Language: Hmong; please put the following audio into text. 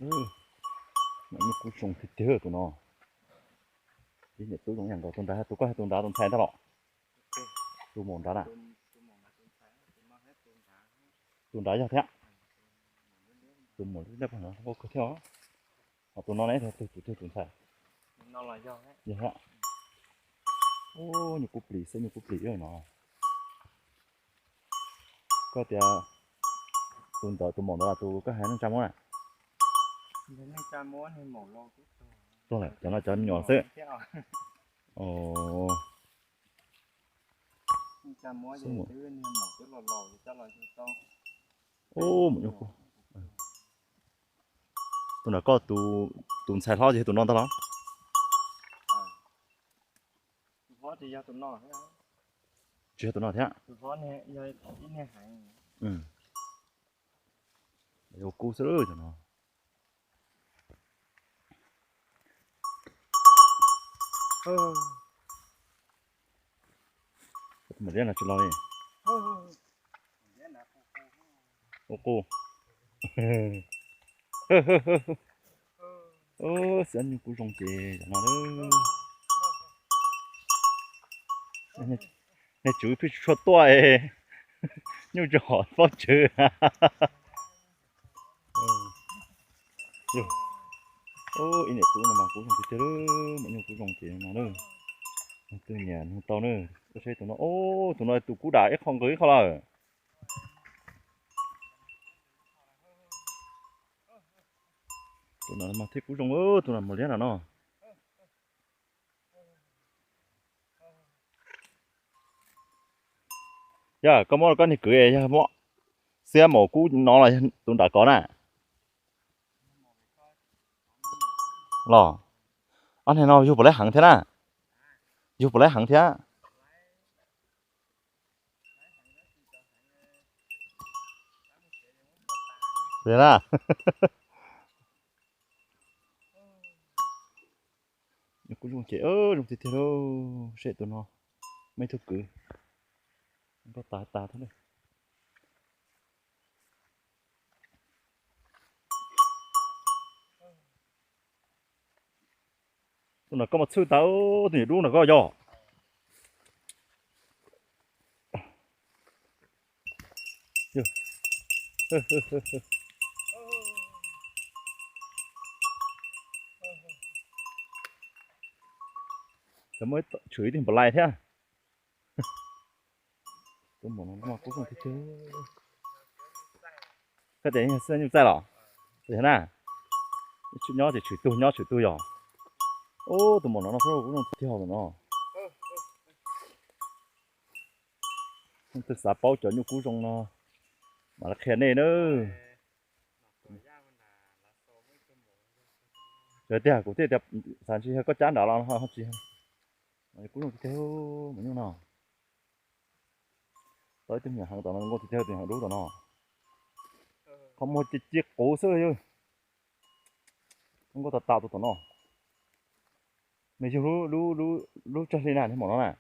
Nyuj kub zoo tiag tiag tus no. Ib niam tub zoo yam nkaus tus nrad, tus koj hais tus nrad tus ntxhais ntag los? Tus maum nrad na. Tus nrad yog thiab. Tus maum liab liab no zoo nkauj kawg thiab os. Ho tus no ne, tus twg tus ntxhais? Yog thiab. Ub, nyuj kub plis xwb, nyuj kub plis no. Koj tias tus ntawd, tus maum ntawd los tus koj hais neej tsa muab na? Cov no cov me nyuam xwb. Ub, tus nrad koj tus ntxhais hlob ces yog tus no ntag los? Tsis yog tus no thiab. Ua kub xwb cov no. Maum liab no tsis los li. Ua kub. Xiab nyuj kub zoo ces cov no. Nej tswv pheej tsis tshua tuaj es nyuj tsis hom faub tswv. Ib niam tub no mas kub zoo tiag tiag, mas nyuj kub zoo ces no na. Twg nyiam nug tau na. Koj saib tus no, tus no tus kub dam ib qho nqws ib qho lawm. Tus no mas thiaj kub zoo, tus no maum liab no no. Yog koj muab koj niag kwv yog muab xiab maum kub no los yog tus nram kov na? Los, ob niag no yug puas laib heev thiab na? Yug puas laib heev thiab? Kub zoo ces zoo tiag tiag lauj. Seb tus no, muaj ib tug kwv, nkauj tas tas thiab. Tus no koj mas txhwj tas, tus nyuam dub no koj yog. Cov muaj tshwm ib tug npaum lais thiab. Tus maum no kub zoo tiag tiag. Koj tias yog xiab nyuj txaij los? Tus yog na, nyob ces tshwm tug, nyob tshwm tug yog. Ub, tus maum no no kub zoo tiag tiag tus no. Leej twg xav paub cov nyuj kub zoo no mam li qhia nej nawb. Yog tiag kuv thiaj tias xav ntshe yog koj cab nrad los ho tsis yog. Kub zoo tiag tiag, maum nyuj no. Tau ib tug me nyuam heev tom no, nkauj tiag tiag, tus heev dub tom no. Qhov muag ci ci quv xwb. Nkauj tas tas tus tom no. Nws yug lub tsawg hli na, niag maum no na?